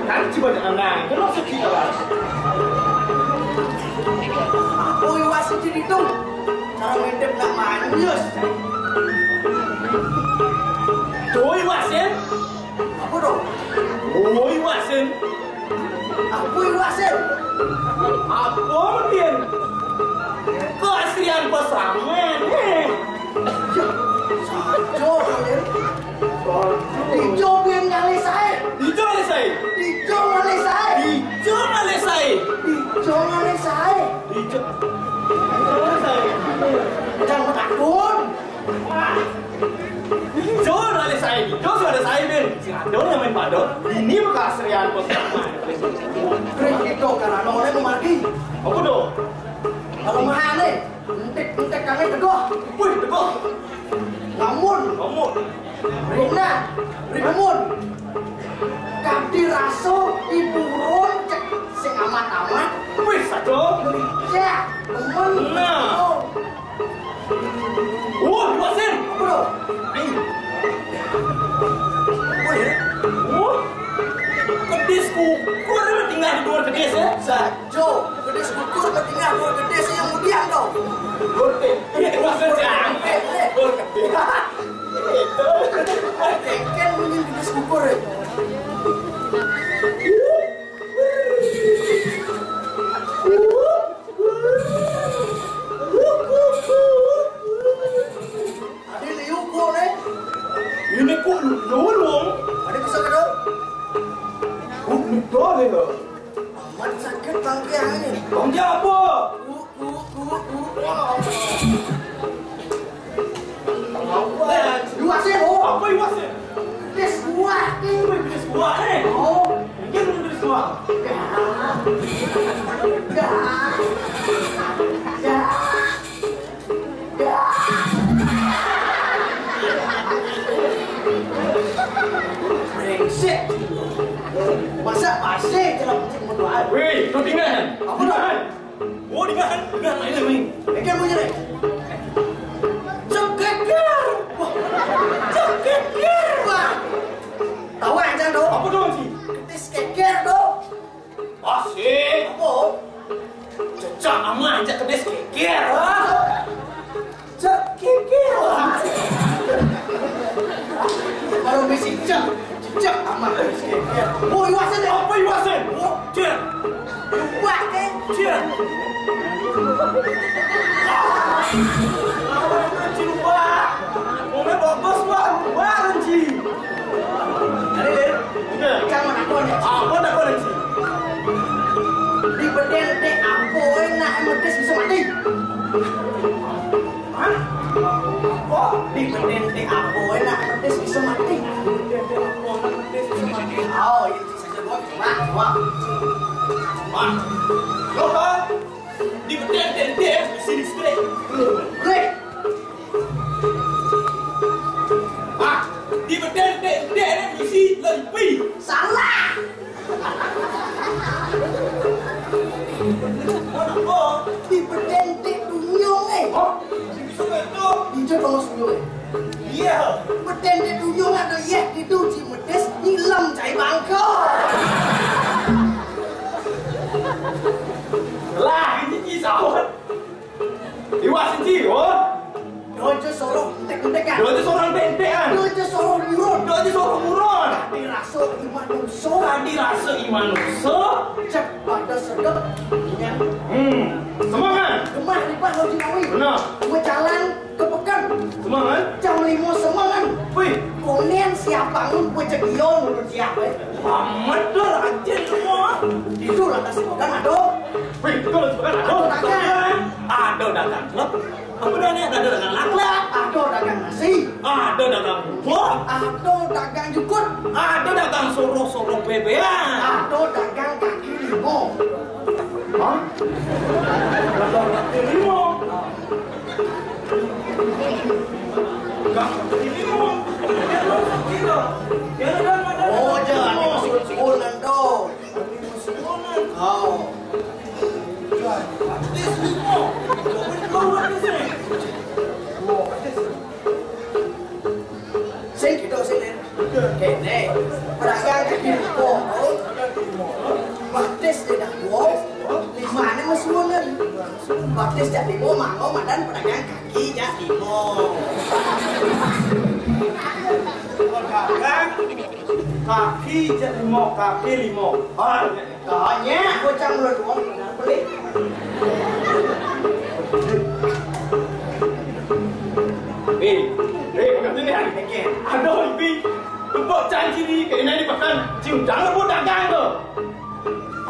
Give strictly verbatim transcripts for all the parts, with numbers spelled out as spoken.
Kan coba jangan nangis, lo sedih, kawan. Woi, wasit jadi dong. Cara ngedep nak manjus. Woi, wasit. Apa dong? Woi, wasit. Apa iwasin? Apa, Din? Keasrian pasaman, eh. Ya, saja, Din. Dijo bin ngalih sae. Dijo ngalih sae. Dijo ngalih sae. Dijo ngalih sae. Dijo ngalih sae. Dijo. Dijo ngalih sae. Jangan takut. Wah. Jur, ada saya. Jur, ada saya, Bin. Si Adon yang main padon. Ini bekas Rian Pos. Krik itu karena oleh memati. Apa tu? Kalau mahane, entik-entik kami teguh. Wih, teguh. Namun, Namun. Rina, Rimun. Kadi raso ibu ron cek sing amat-amat. Wih, satu. Cek, temen. Nah. Oh. Wah, Wasin. Apa tu? Ni. Wah, ya. Wah. Kedis kukur tinggal di luar kedis, ya. Sajo, kedis kukur tinggal di luar kedis yang mudian tu. Oke. Ini Wasin, ya. Eh, eh. Oke. Itu. Kengken mungkin kedis kukur, ya. Ade liu kok ne. Ini kok nyolong? Ade bisa kedo? Kok nyolong ya? Amat sakit bangke angin. Bangke apa? Kok, kok, kok, kok. Iwak sih, oh. Apa iwak sih? Pedes buah. Wih, pedes buah, eh. Oh. Mungkin pedes buah. Dah. Dah. Dah. Dah. Brengsek. Masa masih dalam cek mendoan? Wih, kau tinggal. Apa tu? Oh, dengan, dengan main main. Pegang punya ni. Cekeker. Wah. Cekeker. Wah. Tahu aja tu. Apa tu, Cik? Ketis keker tu. Asik. Apa? Cecak amat aja ketis keker. Wah. Cek kikir. Baru bisi cek. Cek amat bisi kikir. Oh, iwasin deh. Apa iwasin? Oh, cek. Lupa ke? Cek. Apa itu, Ci, lupa? Ngomel bagus, Pak. Lupa, Ci. Ada deh. Jangan aku nih. Apa tak boleh, Ci? Di beden dek apa enak metis bisa mati? Hah? Apa? Di beden dek apa enak metis bisa mati? Oh, itu saja, Bos. Wah, wah. Wah. Lo, Bang? Di beden dek dek bisa listrik. Hei. Ah, di beden dek dek bisa lempi. Salah. Mana, Bos? Di beden dek dunyung, eh. Hah? Di bisa betul. Di jodoh dunyung, eh. Iya. Beden dek dunyung ada, iya, itu di metis, ngilam cai bangko. Lah, ini kisah. Iwak siji, oh. Dojo soroh entek-entekan. Dojo soroh entek-entekan. Dojo soroh murun. Dojo soroh murun. Kadi raso iman nuso. Kadi raso iman nuso. Cek pada sedep. Hmm. Semangat. Gemah ripah lo jinawi. Benar. Mecalan ke peken. Semangat. Jam lima semangat. Wih. Konen siap bangun pecek iyo nurut siap, eh. Amat dah, rajin semua. Itu lah kasih makan, aduh. Wih, itu lah makan, aduh. Aduh, dagang. Aduh, dagang. Apa dah ni? Ada dagang laklak. Ada dagang nasi. Ada dagang bubur. Ada dagang jukut. Ada dagang sorok-sorok bebean. Ada dagang kaki limo. Hah? Dagang kaki limo. Dagang kaki limo. Oh, jangan masuk sekolah dong. Oh. Batis jak limo, mangga madan pedagang kaki jak limo. Pedagang kaki jak limo, kaki limo. Ah, tanya, bocah mulut uang, beli. Eh, eh, bukan tu ni, kan? Aduh, Ibi. Tepuk janji ni, kena di pekan. Cium jangan pun dagang tu.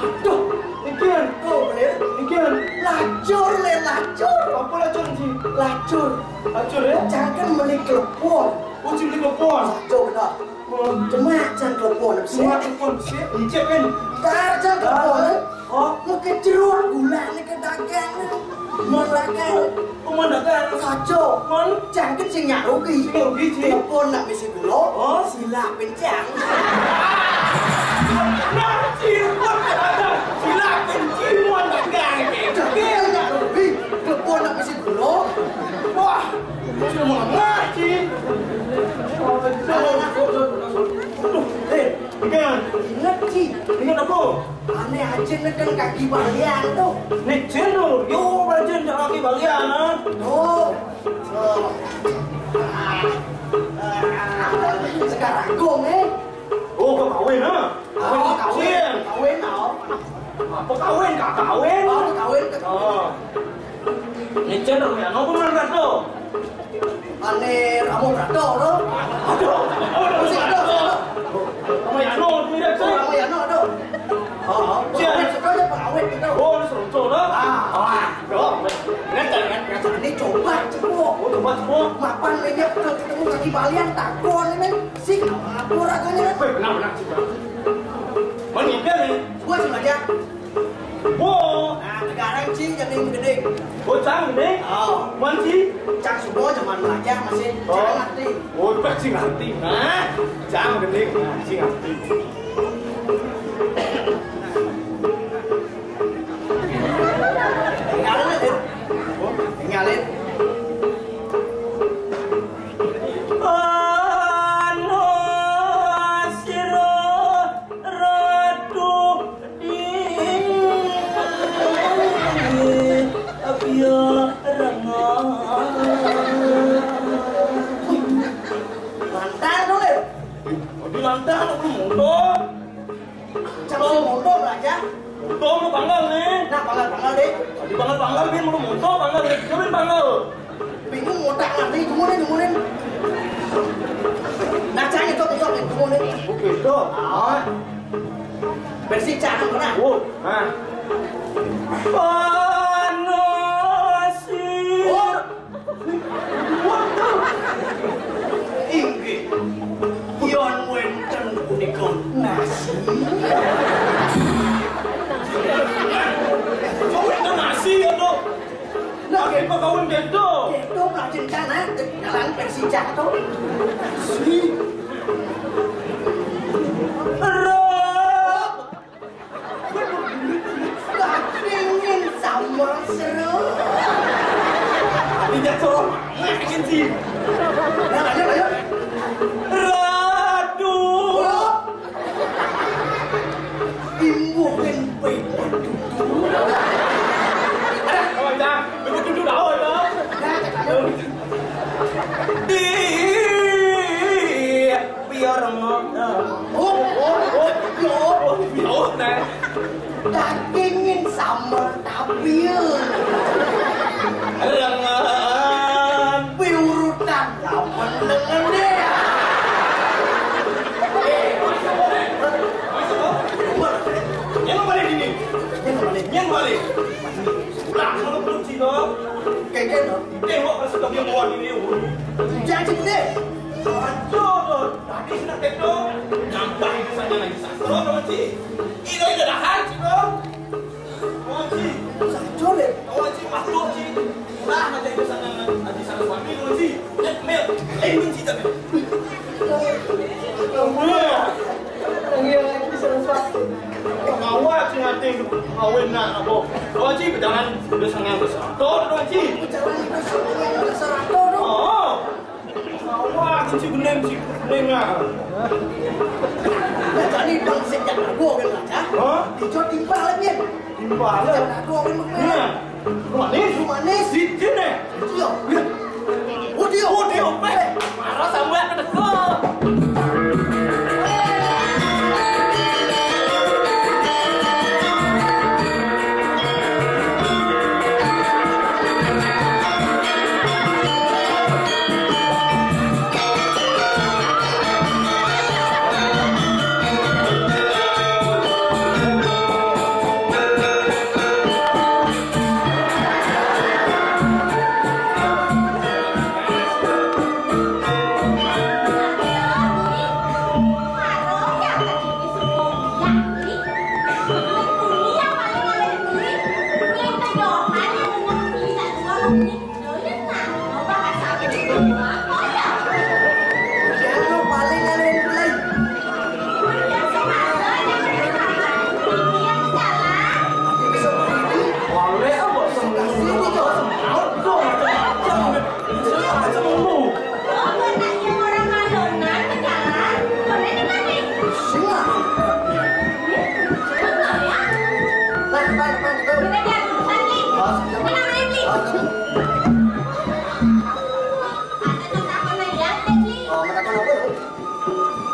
Aduh, ikan. Oh, boleh. Ikan. Lacur, le, lacur. Apa lacur, Ji? Lacur. Lacur, ya? Jangan beli kelepon. Oh, Ji beli kelepon. Lacur, dah. Oh. Cuma jangan kelepon, bisa. Cuma kelepon, bisa. Encik, kan? Tar, jangan kelepon, eh. Oh. Mau ke jeruk gula ni ke dagang. Mon dagang. Mon dagang. Saja. Mon. Jangan sing nyak rugi. Sing rugi, Ji. Telepon nak misi gula. Oh. Sila pencang. Nah, Ji, mon dagang. Sila pencang, mon dagang. Jangan nyak rugi. Telepon nak misi gula. Wah, cuma ngaji. Aduh, eh, ingat, ingat, Ji. Ingat apa? Ane aja neken kaki balian tu. Ni Jin tu, yo, aja neken kaki balian, ah. Oh. Oh. Sekarang gong, eh. Oh, kau kawin, ah? Oh, kawin. Jin. Kawin, oh. Apa kawin? Kak kawin? Oh, kawin, kak kawin. Oh. Ni Jin, Rama Yano, apa mana tu? Ane Ramo Brato, tu. Aduh, oh, Rama Yano, tu mirip, oh, Rama Yano, tu. Oh, oh. Siap. Pengawet, sudah aja pengawet kita. Oh, ini seronco, tu. Ah. Ah, tu. Ingat, ingat, ingat. Ini coba, cepuk. Oh, coba, cepuk. Mapan, lenyap, ketemu kaki balian, takon, ini. Sing, apa rasanya? Weh, benar, benar, sih, benar. Mana dia ni? Gua sih aja. Wo. Nah, sekarang sih jadi gede. Oh, cang ni? Oh. Mana sih? Cang semua zaman belajar masih. Oh. Jangan ngerti. Oh, pasti ngerti. Nah, cang gede, nah, sih ngerti. Tinggalin, ya. Oh, tinggalin. Anu sira ratu di biar rengang. Lantang dong, eh. Di lantang, aku mundur. Cang si motor belajar. Motor lu panggal ni. Nah, panggal, panggal deh. Di panggal, panggal, bin, lu motor panggal ni. Coba panggal. Bingung ngotak nanti, tungguin, tungguin. Nah, cang itu, itu, tungguin. Oke, itu. Ah. Versi cang, nah. Oh, nah. Panas. Oh. Inggih. Yen wenten punika nasi. Kok wenten nasi ya, Dok? Nah, apa kawin kedo? Kedo, Pak Cinta, nah, jalan versi jatuh. Nasi. Roh. Dingin sama seru. Tidak seru. Nah, ayo, ayo. Ratu. Imbuhin pipit. Ada, kawan, dah. Begitu dulu, dah, dah. Nah, cakap dulu. Di biar ngono. Oh, oh, oh, yo. Oh, yo, nah. Dagingin sama tapir. Lengan. Piurutan lawan lengan dia. Eh, masuk, masuk, masuk. Yang balik ini. Yang balik. Yang balik. Lah, kalau belum sih, dong. Kayak gitu. Tengok, masuk ke dia bawa ini. Jangan sih, deh. Aduh, tadi sudah ketok. Nampak itu saja lagi. Satu, kawan, Ci. Ini ada dah, Ci, bro. Kawan, Ci. Satu, deh. Kawan, Ci, masuk, Ci. Lah, macam itu sana, Haji sana suami, kawan, Ci. Cek, Mel. Eh, ini Ci, tapi. Iya. Iya, Haji sana suami. Kawan, Ci, nanti kawin nak, apa? Kawan, Ci, berjalan, bersenang, bersenang. Tuh, kawan, Ci. Berjalan, bersenang, bersenang, tuh, tuh. Oh. Awak kunci bening, si bening ah. Lah, jani bang sing jak lagu kan, Raja? Hah? Ijo timpal lagi. Timpal. Jak lagu kan, Bang? Nah. Manis, manis. Siji né. Iya. Iya. Oh, dia. Oh, dia. Eh, marah sampai ketego.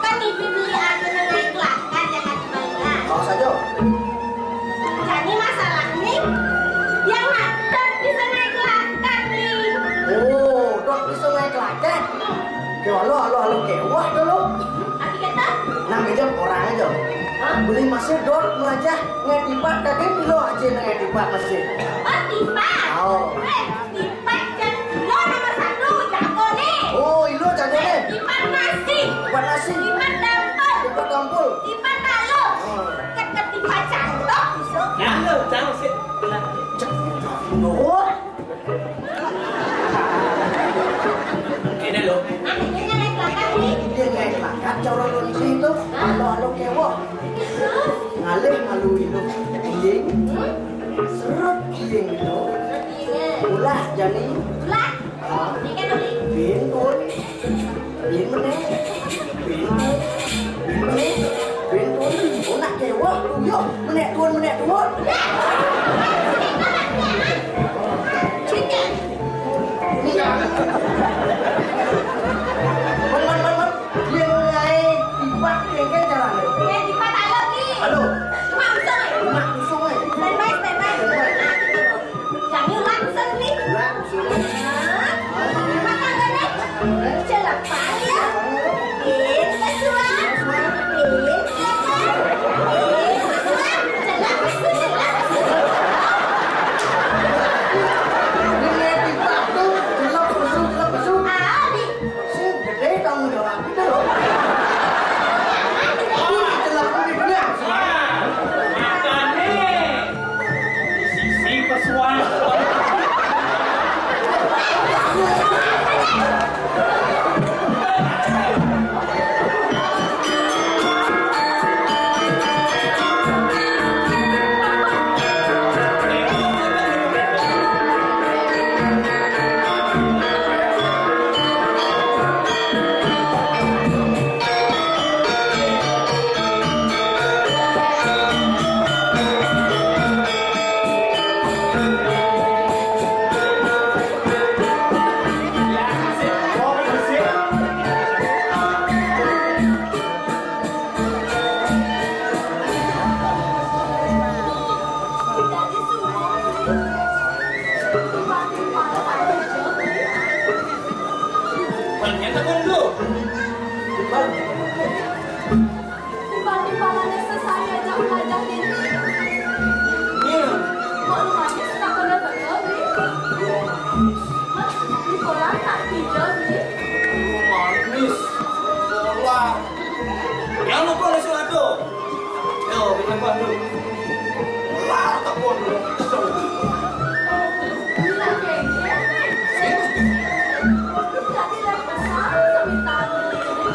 Kan ibu beli anu nang naik lakat ya, kan, Bang? Awas aja. Jadi masalah nih, yang ngatur bisa naik lakat nih. Oh, dot bisa naik lakat. Ke halo, halo, halo, ke wah dulu. Arti kata? Nang aja orang aja. Hah? Beli masih dot melajah ngetipat, kakek lo aja ngetipat masih. Oh, tipat. Oh. Eh, Tipat kan lo nomor satu, jago nih. Oh, ilo jago nih. Tipat nasi. Tipat nasi. Tipat dampul. Tipat dampul. Tipat talu. Oh. Ketipat cantok, bisa. Ya, lo, jangan sih. Oh. Ini lo. Akhirnya naik langkah nih. Dia naik langkah, cara lo itu. Hah? Alo, alo, kewo. Terus? Ngalih malu ilo. Iying. Hmm? Serut iying ilo. Serut iying. Ulah jani. Ulah. Ah. Ini kan udah. Bintun. Bin meneh. Bintun. Bin meneh. Bintun. Oh, nak kewo. Yo, meneh tuan, meneh tuan. Ini kan. Man, man, man, man. Yén ngaé tipat kéngkén carané? Yén tipat ayo ki. Aduh. Cuma usung aé. Cuma usung aé. Standby, standby. Standby. Nah, gitu. Jangan langsung nih. Langsung. Nah, rumah tangganya. Celepan ya. Pinter suan. Pinter kan. Pinter suan. Jelas, jelas. Ini tipat tuh, jelek besu, jelek besu. Ah, di Sing gedé tanggung jawab kita loh. Ini kecelakaan di dunia. Makané sisi pesuan. Ternyata kan lu. Timbang-timbangané sesai ajak belajar ini. Iya. Kok rumahnya suka kena betul nih? Hah? Di kolam tak hijau nih. Manis. Bola. Yang lupa nasi lado. Yo, kita buat dulu. Lah, tak buat dulu. Gila, kayak gini. Jadi, lagi besar, seminta dulu ini.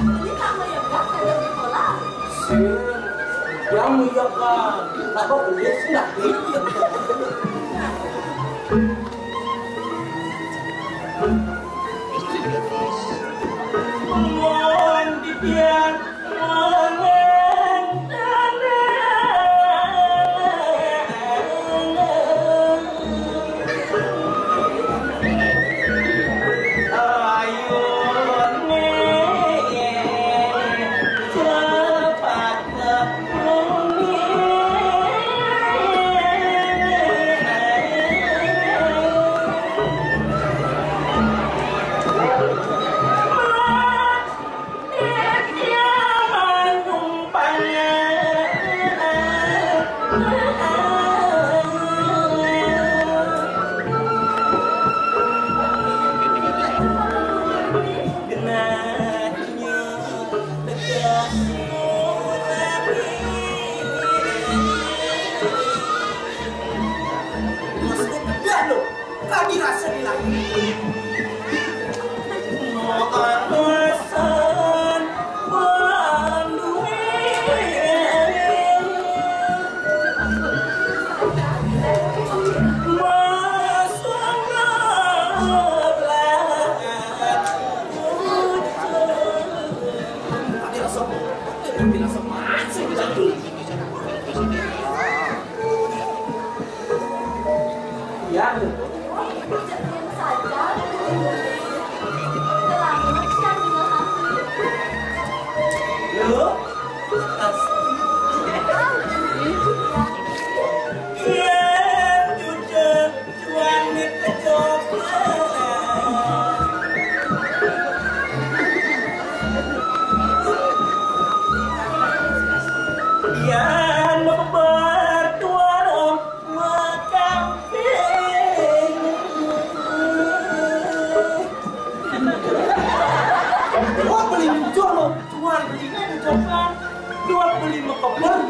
Ini tak meledak, ada di kolam. Sing, yang mulia kan. Tak kau beli, sih, nak. Mohon titian, mohon. Iya. Lu? Iya, jujur. Cuan dikejopet. Yan beber tuan makamping. Gua beli muncul lo, cuan belinya di coklat. Gua beli mekeber.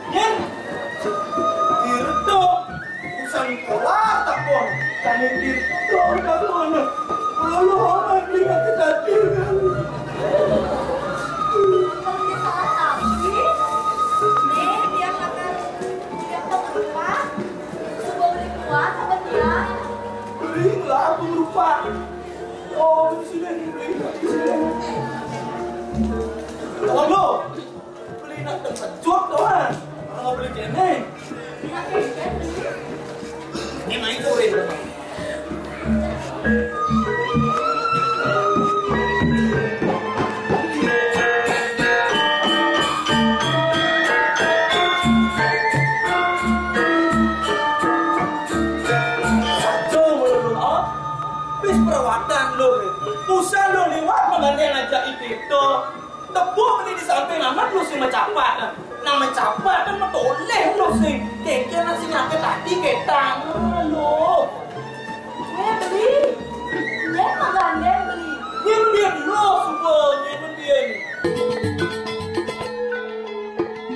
Yen Tirto, usang kelar takon. Kami Tirto takon. Lalu amat lihat kita tinggal. Bukan salah tapi, nih, dia makan, dia pengeluar, coba beli kuah sama dia. Beli lah, aku lupa. Oh, sini, beli, sini. Tolong, lo. Beli nang terkejut, kawan. Orang nggak beli kene. Ini main tuh, Rin. Satu mulu, oh. Wis perawatan lo, Rin. Pusat lo liwat mengenai ngajak itu. Tepuk ni di samping amat lu sing macapat. Nang macapat kan matoleh lu sing. Keke nang sing nyakit hati ketang.